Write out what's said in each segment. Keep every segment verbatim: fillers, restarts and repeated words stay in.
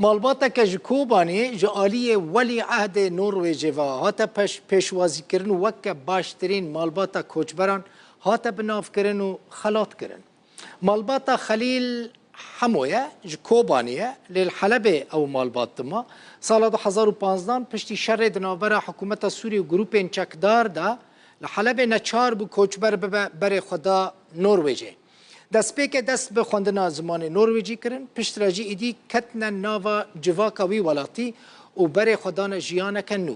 Malbateke ji Kobanê ji aliyê Welî Ehdê Norwêcê ve hate peş-, pêşwazîkirin û weke baştirîn malbata koçberan hate binavkirin û xelatkirin. Malbata Xelîl Hemo ye, ji Kobanê ye, lê li Helebê ew malbat dima. Sala du hezar û panzdeh piştî şerê di navbera hikûmeta Sûrî û grûpên çekdar de li Helebê neçar bû koçber bibe, berê xwe da Norwêcê. Destpêkê dest bi xwendina zimanê norwêcî kirin, piştre jî êdî ketine nava civaka wî welatî û berê xwe dane jiyaneke nû.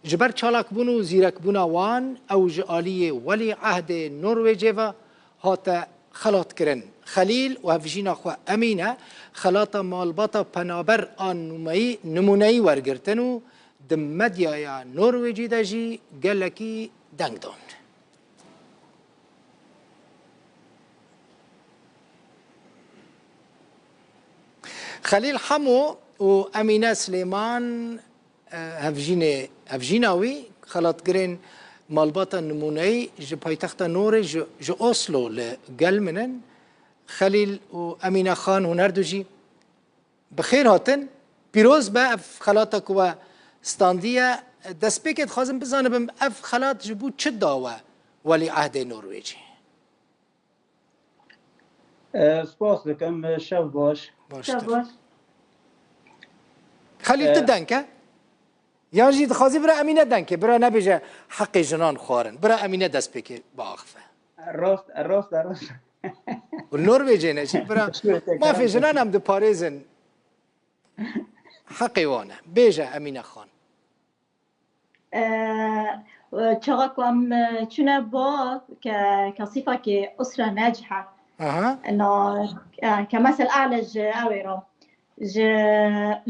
Ji ber çalakbûn û zîrekbûna wan, ew ji aliyê Welî Ehdê Norwêcê ve hate xelatkirin. Xelîl û hevjîna xwe Emîne xelata malbata penaber a numeyî, nimûneyî wergirtin û di medyaya Norwêcî de jî gelekî deng dan. Xelîl Hemo û Emîne Silêman, e, hevjînê, hevjîna wî, xelatgirên malbata nimûneyî ji paytexta Norê ji, ji Oslo li gel min in. Xelîl û Emîne Xan, hûn her du jî bi xêr hatin. Pîroz be ev xelata ku we standiye. Destpêkê dixwazim bizanibim, ev xelat ji bo çi da we Welî Ehdê Norwêcê? E, spas dikim. Şev baş. Baştir. Şev baş. Xelîl, tu E, denk e? Yan jî dixwazî bira Emîne denk e? Bira nebêje heqê jinan xwarin. Bira Emîne destpêkê biaxife. Rast, rast, rast. Û Norwêcê ne jî, bira. Mafê jinan em diparêzin. Heqê wan e. Bêje Emîne Xan. E, çaxa ku em, e, çûne ba ke, kesîfa ke usra necih e. Aha. Ena, e, ke mesel e'le ji ew ê re. Ji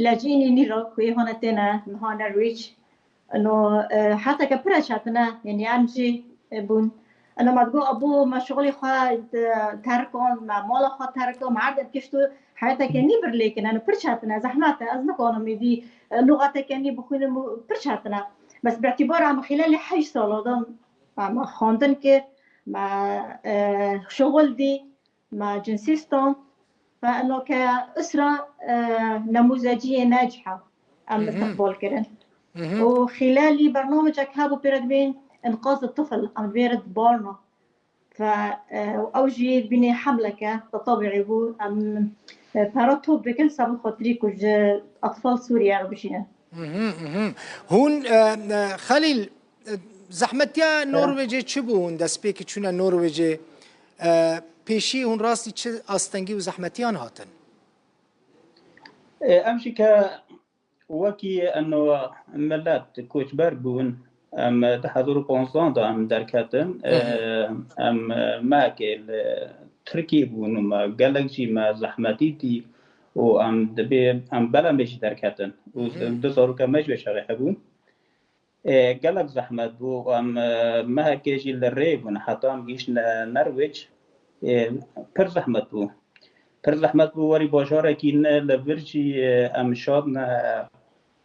lejînî nî re ku ê hane têne niha Norwich. Eno, e, heta ke pire çetine, yanî em jî, e, bûn. Eno me digot, abo me şixulê xwe, e, terk an, me mala xwe terk an, me erdê kişt û heyeteke nî bir lêkin. Eno pir çetine, zehmet e, ez nikanim êdî, e, luxeteke nî bixwînim û pir çetine. Bes bi îtîbara em xîlelê heşt sala de me, me xwendin kir, me, e, şixul dî, me cinsî stand, me eno ke usra, e, nemûzeciyê necih e, em Hı hı. istiqbal kirin. Hı hı. Û xîlelî bernamecek hebû pê re dibên înqaz tifl, em dibêrin barna. Fe, e, ew jî bînê hemleke, te tabîî bû, em, e, pera top dikin, ser xatirî ku ji atfal Sûriye re bijînin. Mhm, mhm. Hûn, e, e, Xelîl, e, zehmetiya Norwêcê çi bû hûn destpêkî çûne Norwêcê? E, pêşî hûn rastî çi astengî û zehmetiyan hatin? E, em jî ke wekî eno milet koçber bûn, em di hezar û panzdeh de em derketin. Hı hı. E, em mehekê li Tirkiyê bûn û me gelek jî me zehmetî dî û em dibê, em belemê jî derketin. Û Hı hı. du zaroka me jî wê şerê hebûn. E, gelek zehmet bû. Em, e, mehekê jî li rê bûn, heta em gihîştine Norwêc. E, pir zehmet bû. Pir zehmet bû, werî bajarekî ne li vir jî, e, em şandine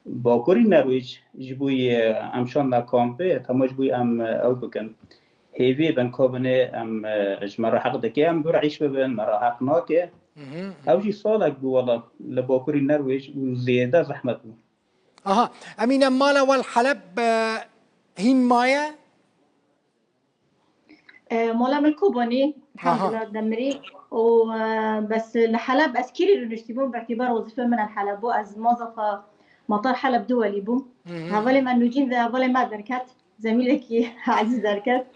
bakurî Norwêc, ji bo, e, em şandine kampê, hema ji bo em, e, ew bikin. Hêvî bin, ka binê em, e, ji me re heq dike, em bi rîş bibin, me re heq nake. Mhm, mhm. Ew jî salek bû, wela li bakurî Norwêc û zêde zehmet bû. Aha, Emîne, mala we li Heleb, e, hîn maye? E, mala min Kobanî, Aha. Elhamdulillah, demirî. Û, e, bes li Heleb ez kîrî rûniştî bûm, bi îtîbar wezîfe min li Heleb bû, ez mazafa Matar Heleb Duwelî bûm. Hı hı. Hevalê me nûcîn de hevalê me derket, zemîlekî ezîz derket.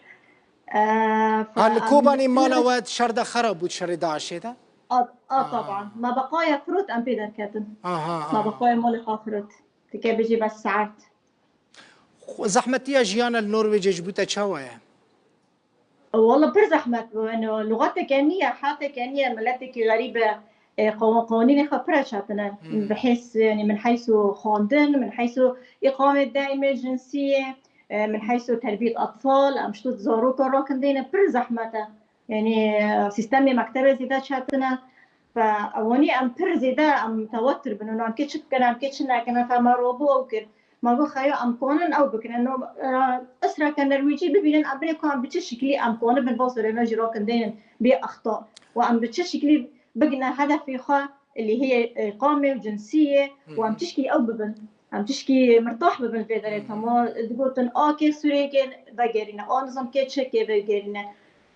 E, Ha, li em Kobanî mala we şer de xera bû, şerê DAIŞê de? A, a, Aha. taban. Me beqaya firot em pê derketin. Aha, Me aha. beqaya malê xwe firot. Dike bijî bes saet. Xwe-, zehmetiya jiyana li Norwêcê ji bo te çawa ye? Walla pir zehmet bû. Eno, luxeteke niye, hateke niye, miletekî xerîb e. E, qewa-, qewanînê xwe pir çetin e. Hmm. Bi hês, yanî min heyso xwendin, min heyso îqamê daîmê cinsiyê, e, min heyso terbiyet atfal, em şto zaroka rakindeyne pir zehmet e. Yanî, e, sîstemê mektebê zêde çetin e. Fe ewanî em pir zêde em tewetir bin û em kê çi bikin, em kê çi nekin, fe me robo ew kir. Me got, xeya em kanin ew bikin. Eno, e, usreke Norwêcî bibînin, em binê ku em bi çi şiklî em kanibin, va sorê me jî rakindeynin bê exta. Û em bi çi şiklî bigine hedefê xwe, اللي هي قامة وجنسية، وهم تشكي أو ببن. Em tişkî mirtah bibin vê derê, hema digotin a kê Sûriyekê vegerîne, a nizam kê Çekê vegerîne.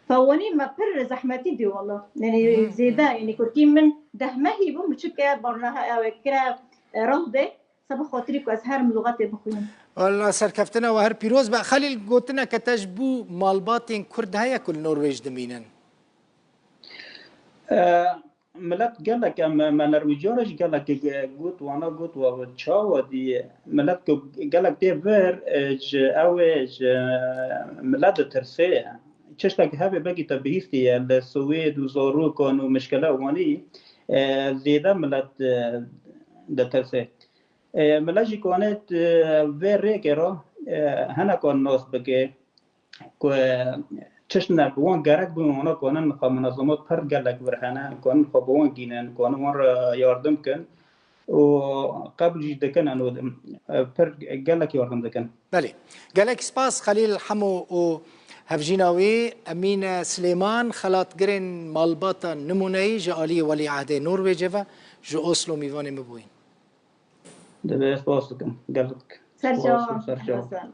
Fewanî me pir zehmetî dî wala. Yanî zêde, yanî kurkî min deh mehî bû, min çike barnaha ew ê kire, e, rewdê, se bi xatirî ku ez her min lûxetê bixwînim. Wala serkeftina we her pîroz be. Xelîl, gotineke te ji bo malbatên Kurd heye ku li Norwêc dimînin? E, Milet gelek em, me Norwêciya re jî gelek got, wana got, wa çawa dî, milet ku gelek tê vir, e, ji ew ê, ji milet ditirsê. Çiştek hebe belkî te bihîstiye, li Swêd û zarokan û mişkile wanî, e, zêde milet, e, ditirsê. E, milet jî ku wane, e, vê rêkê re, e, hinek wan nas bike, ku, e, çiştine bi wan gerek bûn, wana ku wana xwe munazemat pir gelek vir hene, ku wana xwe bi wan gînin, ku wana wan re yardim kin û qebûl jî dikin, eno, e, pir gelek yardim dikin. Belê. Gelek spas Xelîl Hemo û hevjîna wî Emîne Silêman, xelatgirên malbata nimûneyî ji aliyê Welîehdê Norwêcê ve ji Oslo mîvanê min bûyîn. Divê spas dikim. Gelek Ser spas çavan. û ser çavan.